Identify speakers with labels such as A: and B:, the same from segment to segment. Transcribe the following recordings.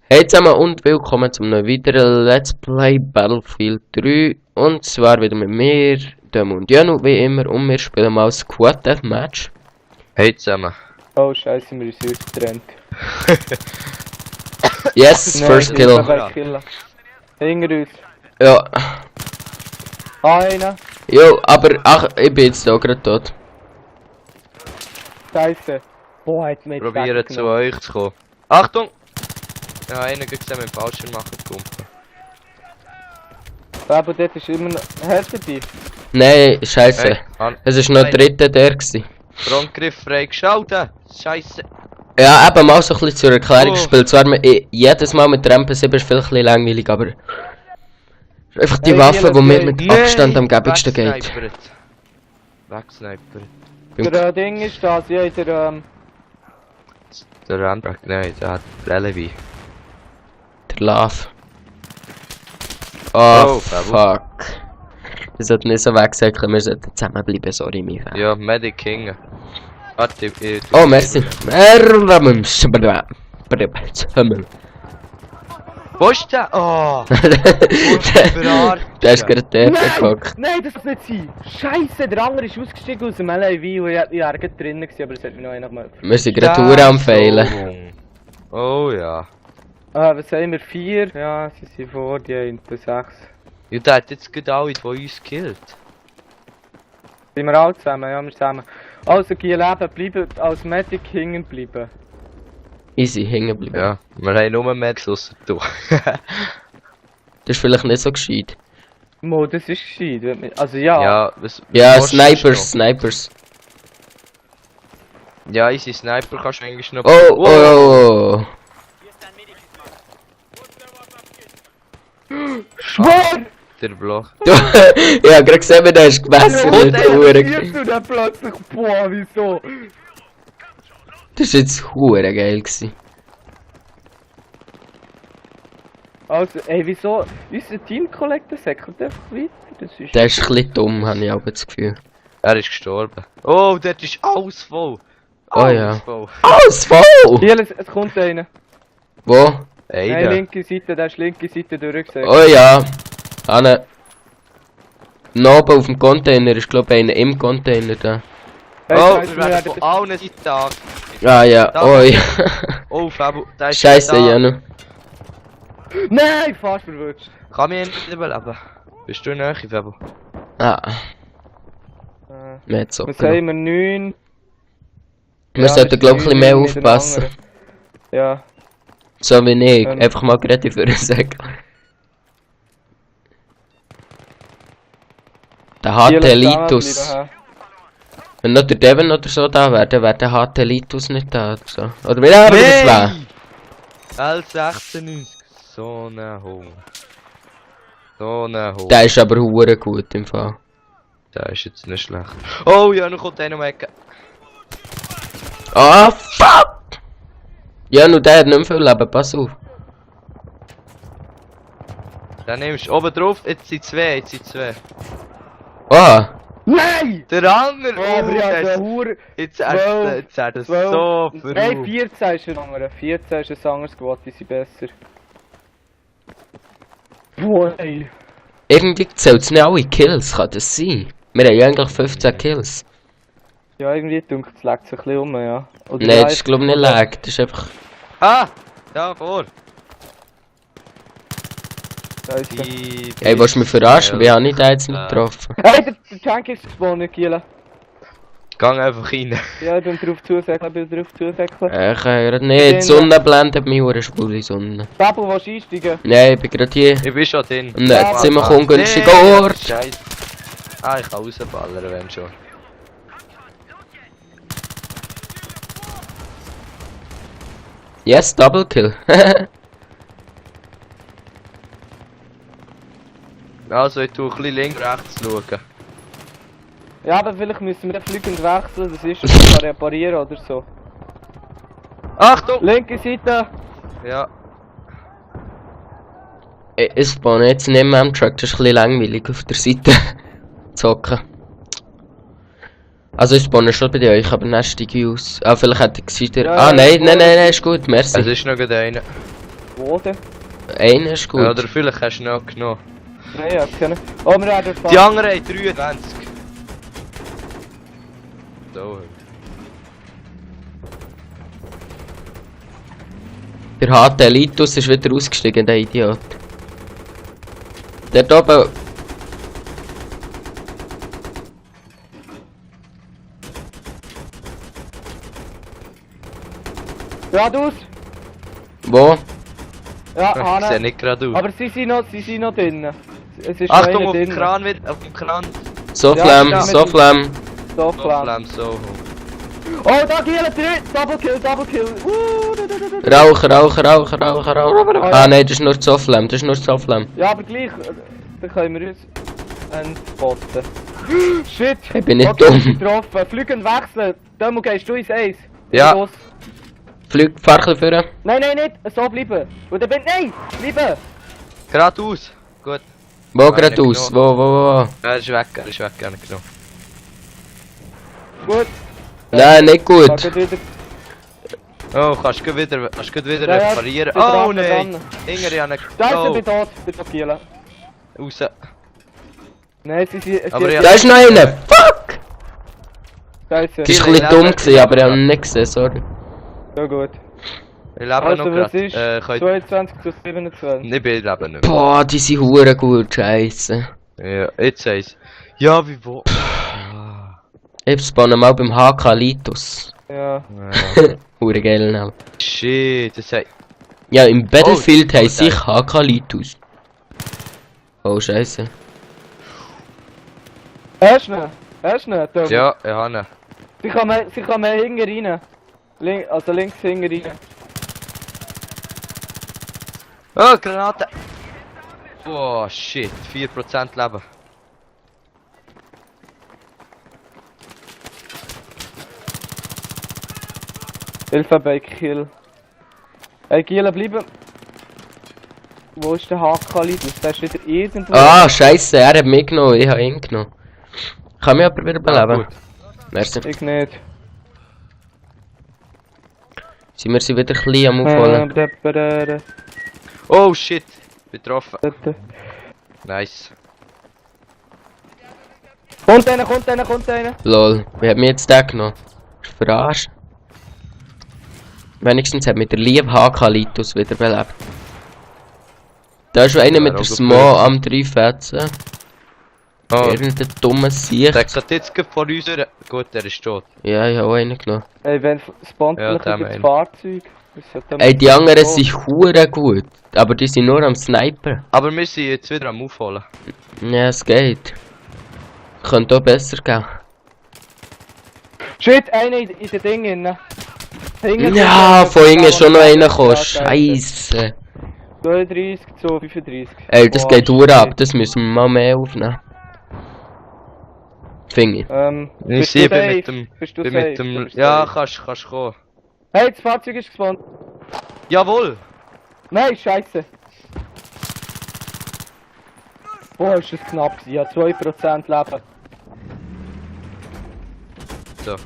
A: Hey zusammen und willkommen zum neuen weiteren Let's Play Battlefield 3. Und zwar wieder mit mir, dem und Janu, wie immer. Und wir spielen mal Squad Deathmatch.
B: Hey zusammen.
C: Oh scheiße, wir sind getrennt.
A: Yes, first kill.
C: Hinter uns.
A: Ja.
C: Einer.
A: Jo, aber ach, ich bin jetzt auch gerade tot.
C: Scheiße. Boah, jetzt mit
B: Probieren zu euch zu kommen. Achtung! Ja, einer geht zusammen mit dem Fallschirm machen, Kumpel.
C: Aber dort ist immer noch... Hörst du dich?
A: Nein, scheiße.
B: Hey, Mann.
A: Es ist noch der dritte der gewesen.
B: Frontgriff freigeschaltet! Scheiße!
A: Ja, eben mal so ein bisschen zur Erklärung
B: Oh.
A: gespielt. Zwar jedes Mal mit der MP7 ist vielleicht ein bisschen langweilig, aber... Einfach die
C: Hey,
A: Waffe, die mir
C: nee,
A: mit Abstand am gäbigsten geht.
B: Wegsnipert.
C: Der Ding ist das, ja, der
B: Der Randberg, nein, der hat Relevi.
A: Der Love. Oh,
B: Oh,
A: fuck. Wir sollten nicht so wegsäckeln, wir sollten zusammenbleiben, sorry, mein Fan.
B: Ja, Medic King. Warte,
A: Oh, merci.
B: Wo ist der? Oh!
A: Der ist gerade dort geguckt.
C: Nein, das kann nicht sein! Scheiße, der andere ist ausgestiegen aus dem LAV und ich war drinnen gewesen, aber es hat mich noch einer gemacht.
A: Wir sind gerade Uhr am Fehlen.
B: Oh ja.
C: Ah, was haben wir? 4? Ja, sie sind vor, die haben 6.
B: Ja, der hat jetzt gerade alle von uns gekillt.
C: Sind wir alle zusammen? Ja, wir zusammen. Also, hier leben bleiben, als Medic hängen bleiben.
A: Easy, hängen bleiben.
B: Ja, wir haben nur Max ausser du.
A: Das ist vielleicht nicht so gescheit.
C: Mo, das ist gescheit. Also ja.
B: Ja, was
A: Ja,
B: kostet
A: Snipers,
B: das
A: Snipers.
B: noch? Ja, easy Sniper kannst du eigentlich noch...
A: Oh, oh, oh, oh.
C: Schwör!
B: Der Bloch.
A: Du, ich hab gerade gesehen, wie der ist gewässert mit der Uhr.
C: Siehst du den plötzlich? Boah, wieso?
A: Das war jetzt hure geil gewesen.
C: Also, ey, wieso? Unser Team-Collector säckelt einfach weiter. Das ist...
A: Der ist ein bisschen dumm, habe ich auch das Gefühl.
B: Er ist gestorben. Oh, dort ist alles voll.
A: Oh ja.
B: Voll.
A: Alles voll!
C: Hier, es kommt einer.
A: Wo?
B: Ey,
C: Nein,
B: da.
C: linke Seite, der ist linke Seite durchgesägt.
A: Oh ja. Anne. Oben auf dem Container ist glaube ich einer im Container da.
C: Hey,
B: Oh,
C: scheiße,
B: wir werden von allen Seiten an.
A: Ah ja,
B: Da.
A: oh ja.
B: Oh, Fabu, da ist
A: Scheiße,
B: da.
A: Janu.
C: Nein, fast verwurscht.
B: Kann mich endlich überleben. Bist du näher, Fabu?
A: Ah, nicht so.
C: Was haben wir? 9.
A: Wir sollten glaube ich ein bisschen mehr aufpassen.
C: Ja.
A: So wie ich. Einfach mal gerade für einen Säckel. Der HT Litus. Wenn noch der Devon oder so da wäre, dann wäre der HT Litus nicht da oder so. Oder wir haben wieder zwei.
B: L96. So ne Hunger. So ne Hunger.
A: Der ist aber hure gut im Fall.
B: Der ist jetzt nicht schlecht. Oh ja, noch kommt einer um die Ecke.
A: Ah, fuck! Ja, nur der hat nicht mehr viel Leben, pass auf.
B: Den nimmst du oben drauf, jetzt sind zwei,
A: Ah!
C: Nein!
B: Der andere!
C: Oh, aber ja,
B: der
C: der
B: ist-
C: Hure...
B: Jetzt hat er so
C: Nein,
B: verrückt.
C: 14 ist ein anderer. 14 ist ein anderes Squad, die sind besser. Boah, ey.
A: Irgendwie zählt es nicht alle Kills, kann das sein? Wir haben ja eigentlich 15 Kills.
C: Ja, irgendwie dunkel, es legt sich ein bisschen um, ja. Oder
A: Nein, das ist glaube ich nicht lag, das ist einfach...
B: Ah! Da vor!
C: Da ist er.
A: Ey, willst du mich verarschen? Wie habe ich den jetzt nicht getroffen?
C: Hey, der Tank ist gespawnt, Kiel.
B: Gang einfach rein.
C: Ja, dann drauf zusäckeln, drauf zusäckeln.
A: Ich höre nicht, die Sonne blendet mich, eine schwule Sonne.
C: Babu, willst du einsteigen?
A: Nein, ich bin gerade hier.
B: Ich bin schon drin.
A: Und ein ziemlich ungünstiger Ort.
B: Scheiße. Ah, ich kann rausballern, wenn schon.
A: Yes, Double Kill.
B: Also, ich tue ein bisschen links rechts schauen.
C: Ja, aber vielleicht müssen wir fliegend wechseln, das ist schon reparieren oder so.
B: Achtung!
C: Linke Seite!
B: Ja.
A: Ich spawne jetzt nicht mehr am Truck, das ist ein bisschen langweilig auf der Seite zu hocken. Also ich spawne schon bei euch, aber dann steige ich aus. Ah, vielleicht hätte ich gesagt...
C: Ja,
A: Ah,
C: ja,
A: nein, ist gut, merci.
B: Es ist noch gerade einer.
C: Wo denn?
A: Einer ist gut.
B: Ja, oder vielleicht hast du noch genommen.
C: Nein, ja, kennen. Oh, wir haben das
B: Die anderen haben 23. So.
A: Der HT Litus ist wieder ausgestiegen, der Idiot. Der oben.
C: Geradeaus!
A: Wo?
C: Ja,
B: Sieht
C: Hanne.
B: nicht gerade aus.
C: Aber sie sind noch drinnen. Es ist
B: Achtung,
C: noch
B: auf
C: einer
B: dem
C: drinnen.
B: Kran wieder, auf dem Kran.
A: Soflam,
C: Ja,
A: Soflam.
C: So,
B: So,
C: klar.
B: Flam, so.
C: Oh, da Giele, Double Kill, Double Kill.
A: Rauchen. Ah nein, das ist nur Soflam, das ist nur Soflam.
C: Ja, aber gleich, dann können wir uns entbotten. Shit!
A: Ich bin nicht
C: okay,
A: dumm.
C: getroffen. Fliegen wechseln. Demo gehst du ins Eis.
B: Ja.
C: Los.
A: Fahr ein bisschen vorne.
C: Nein, nicht. So bleiben. Und dann bin nein, bleiben.
B: Geradeaus. Gut.
A: Wo
B: Nein,
A: gerade
B: nicht
A: aus?
B: genommen.
A: Wo?
B: Er ist weg, gerne genommen.
C: Gut.
A: Nein, nicht gut.
C: Sag wieder.
B: Oh, kannst du wieder
C: Ja, ja,
B: reparieren?
C: bin dran,
B: Oh nein!
C: dran.
B: Inger, Janik.
C: Da ist er,
B: Oh,
C: bin tot. Bin tot Giele.
B: raus.
C: Nein, sie
B: Aber ja.
A: Da ist noch einer! Fuck!
C: Da ist er.
A: Das war
B: Giele,
A: ein bisschen dumm,
B: leben.
A: gewesen, aber ich habe ihn nicht gesehen, sorry.
C: Ja gut.
B: Ich lebe
C: Also
B: noch
C: was
B: gerade.
C: ist?
B: Könnt...
C: 22 zu 27.
B: Ich bin leben nicht mehr.
A: Boah, die sind hure gut, scheiße.
B: Ja, jetzt heisst ja, wie wo?
A: Ich spawne mal beim HK Litus.
C: Ja.
B: Ja.
A: Hure geil Name.
B: Shit, das heißt.
A: Ja, im Battlefield
B: Oh,
A: heisst
B: oh,
A: ich HK Litus. Oh, scheiße.
C: Hast du ihn? Dom?
B: Ja, ich habe ihn.
C: Sie kommen hinten rein. Also links hinten rein.
B: Oh, Granate! Oh shit, 4% Leben.
C: Hilfe bei Kill. Hey, Giele, bleiben. Wo ist der HK-Litus? Der ist wieder irgendwo.
A: Ah, scheiße, er hat mich genommen, ich habe ihn genommen. Kann mich aber wieder beleben.
B: gut.
A: Merci.
C: Ich nicht.
A: Sind wir sie wieder ein bisschen am Aufholen?
B: Oh shit, betroffen. Nice.
C: Kommt einer.
A: Lol, wie hat mich jetzt der genommen? Ist verarscht. Wenigstens hat mich der liebe HK Litus wieder belebt. Da ist schon einer
B: Ja,
A: mit der
B: auch
A: Smo am Dreifetzen.
B: Oh,
A: Irgendein dummes Sicht.
B: der geht jetzt gerade vor uns. Gut, der ist tot.
A: Ja, ich habe auch einen genommen.
C: Ey, wenn spawnt
B: Ja,
C: noch
B: der
C: das
B: meine.
C: Fahrzeug. Das sollte
A: Ey, die anderen
C: so-
A: sind hure gut. Aber die sind nur am Sniper.
B: Aber wir sind jetzt wieder am Aufholen.
A: Ja, es geht. Könnte auch besser gehen.
C: Shit, einer in den Dingen.
A: Ja, von ihnen ist schon noch einer gekommen. Scheiße.
C: 32 zu 35.
A: Ey, das
C: Boah,
A: geht dur
C: shit.
A: ab. Das müssen wir mal mehr aufnehmen. Finde ich.
B: Ich
C: Bist
B: sehe,
C: du
B: bin
C: safe?
B: mit dem.
C: Bist du
B: Bin
C: safe?
B: mit dem.
C: Du bist
B: Ja,
C: safe.
B: kannst kommen.
C: Hey, das Fahrzeug ist gespawnt.
B: Jawohl!
C: Nein, scheiße. Boah, ist das knapp gewesen. Ja, 2% Leben.
B: So.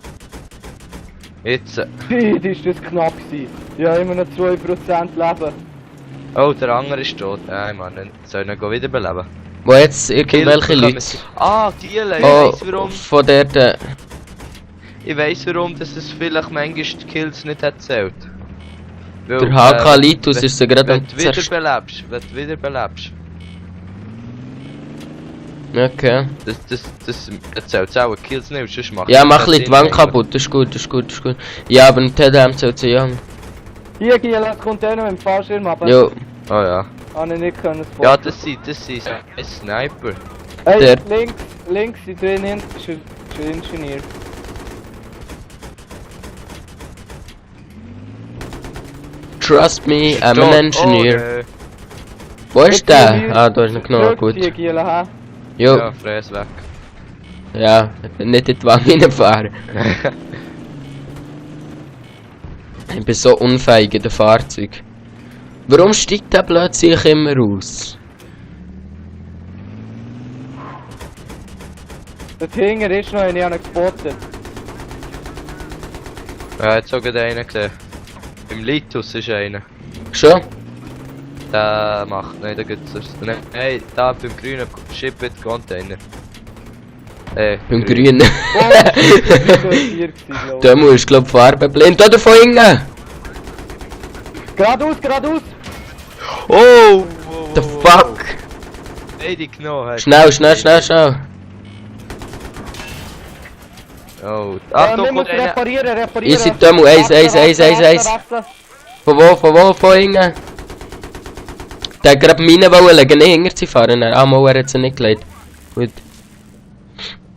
B: Jetzt.
C: Shit, ist das knapp gewesen. Ja, immer noch 2% Leben.
B: Oh, der andere ist tot. Nein, Mann, soll ihn wieder beleben.
A: Wo jetzt irgendwelche
B: Kill
A: Leute?
B: bekommen. Ah, die ich
A: Oh,
B: weiss warum.
A: von der.
B: Ich weiss warum, dass es vielleicht manchmal die Kills nicht erzählt. Weil,
A: Der HK Litus
B: wenn-
A: ist so gerade
B: Wenn
A: am
B: du wieder
A: Zerstören.
B: belebst,
A: Okay.
B: das erzählt auch Kills nicht, sonst macht
A: Ja,
B: das
A: mach
B: keinen
A: ein bisschen die
B: Sinn
A: Wand
B: eigentlich.
A: kaputt. Das ist gut, das ist gut, das ist gut. Ja, aber im TDM zählt sie ja.
C: Hier, Giel, es kommt einer mit dem Fallschirm, aber
A: Jo,
B: Oh ja.
C: habe ich nicht können
B: Ja,
C: spotten.
B: das sind ein Sniper.
C: Hey,
A: der-
C: links, die drinnen ist ein Ingenieur.
A: trust me, I'm an engineer.
B: Oh,
A: Wo ist der? Ah, da ist noch genau,
C: Zurück, die
A: gut.
C: Giel, hä?
A: Jo,
B: ja, fräs weg.
A: ja, nicht in die Wange reinfahren. Ich bin so unfähig in dem Fahrzeug. Warum steigt der plötzlich immer aus?
C: Dort hinten ist noch einer, ich habe ihn gespottet.
B: Ja, jetzt sogar einer gesehen. Im Litus ist einer.
A: Schon?
B: Der macht, nein, da gibt's sonst. Nein, da beim grünen Shippet Container.
A: Beim Grünen.
C: Oh, das war 4 gewesen,
A: Da musst du, glaub ich, farbenblind. Oder von hinten!
C: Geradeaus, geradeaus!
B: Oh!
A: The fuck!
B: Nein, die genommen hast.
A: Schnell, schnell, schnell, schnell!
B: Oh,
C: Wir
B: Achtung,
C: müssen
B: kommt einer.
C: reparieren.
A: Easy, Dömu, eins. Von wo, von hinten? Der hat gerade meine wollen legen, nicht hinter sie fahren. Ah, mal, er hat sie nicht gelegt. Gut.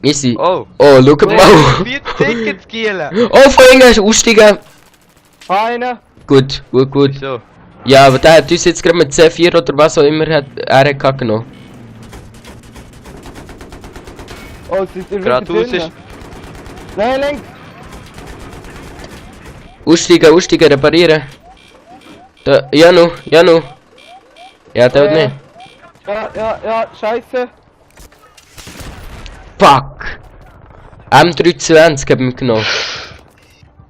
A: Easy.
B: Oh!
A: Oh, schau mal!
B: 4 Tickets gielen!
A: Oh, von hinten, aussteigen!
C: Einer.
A: Gut, gut, gut.
B: So.
A: Ja, aber der hat uns jetzt gerade mit C4 oder was auch immer er hat genommen.
C: Oh, sie ist
B: Geradeaus ist.
C: Nein, links.
A: Aussteigen, aussteigen, reparieren. Da, Janu. Ja, der hat nicht.
C: Ja, scheiße.
A: Fuck! M320 hat mich genommen.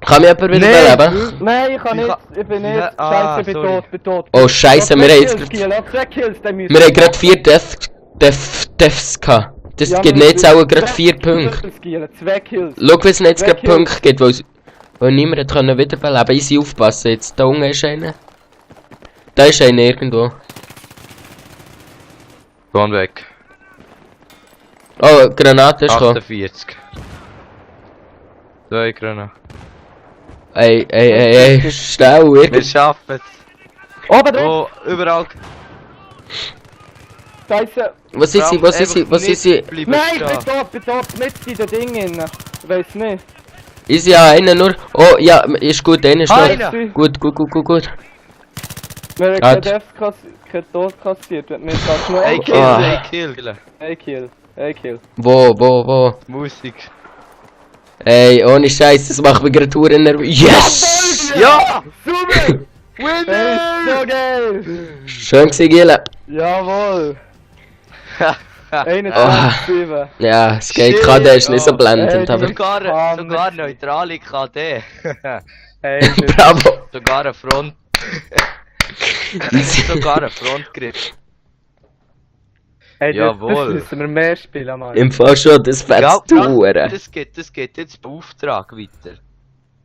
A: Kann mich jemand wieder beleben?
C: Nein, ich kann nicht. Ich bin nicht.
B: Ja,
C: Scheiße, ich bin
B: sorry.
C: tot, bin tot.
A: Oh Scheiße, wir haben jetzt
C: gerade. 2 Kills, dann müssen
A: wir haben gerade 4 Deaths gehabt. Das
C: Ja,
A: gibt
C: wir
A: nicht
C: müssen
A: auch gerade 4 Punkte.
C: 2 Kills.
A: Schau, wie es nicht
C: 2
A: gerade
C: Kills.
A: Punkte gibt, weil niemand hat können wiederbeleben. Easy aufpassen jetzt. Da unten ist einer. Da ist einer irgendwo.
B: Geh weg.
A: Oh, Granate ist gekommen.
B: 48. 2 Granaten.
A: Ey, schnell,
B: Wir
A: irgend...
B: schaffen es.
C: Oben drin.
B: Oh, überall.
C: Scheiße.
A: Was ist sie, was ist sie?
C: Nein, bin tot. Nicht in den Dingen. Ich weiß nicht.
A: Ist ja einer nur... Oh, ja, ist gut, einer ist
B: Einer.
A: noch. Gut.
C: Wir haben keinen Tod kassiert. Wir haben nur
B: Ein
C: ein
B: Kill,
A: Ah.
B: ein Kill.
C: Ein Kill.
A: Wo?
B: Musik.
A: Ey, ohne Scheiß, das macht mich gerade Touren nervös. Yes!
B: Ja!
C: Super!
B: Winner!
C: So geil!
A: Schön gewesen, Giele.
C: Jawohl!
A: Ah.
C: 21,7.
A: Ja, es geht,
B: Shit,
A: KD ist nicht so
B: oh.
A: blendend,
C: Ey,
A: aber...
B: Sogar neutrale KD.
C: Hey,
A: Bravo!
B: Sogar ein Front. Sogar ein Frontgriff.
C: hey,
B: Jawohl.
C: Das müssen wir mehr spielen, Mann.
A: Im Fall schon, das fetzt Touren.
B: Das geht jetzt bei Auftrag weiter.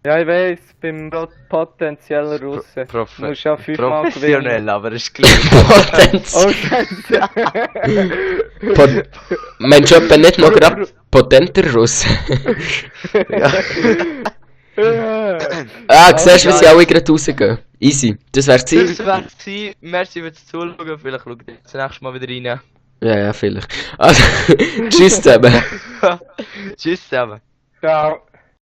C: Ja, ich weiss, beim potenzieller Russen. Du musst ja 5-mal gewinnen.
B: Professionell, aber ist gleich.
A: Potenz.
C: Oh, Scheiße!
A: Meinst du etwa nicht noch gerade potenter Russ? Ah, siehst du, wie sie alle gerade rausgehen? Easy, das wär's Ziel.
B: Das wär's gewesen. Merci fürs Zuschauen. Vielleicht schaut ihr das nächste Mal wieder rein.
A: Ja, vielleicht. Also, tschüss zusammen.
B: Tschüss zusammen.
C: Ciao.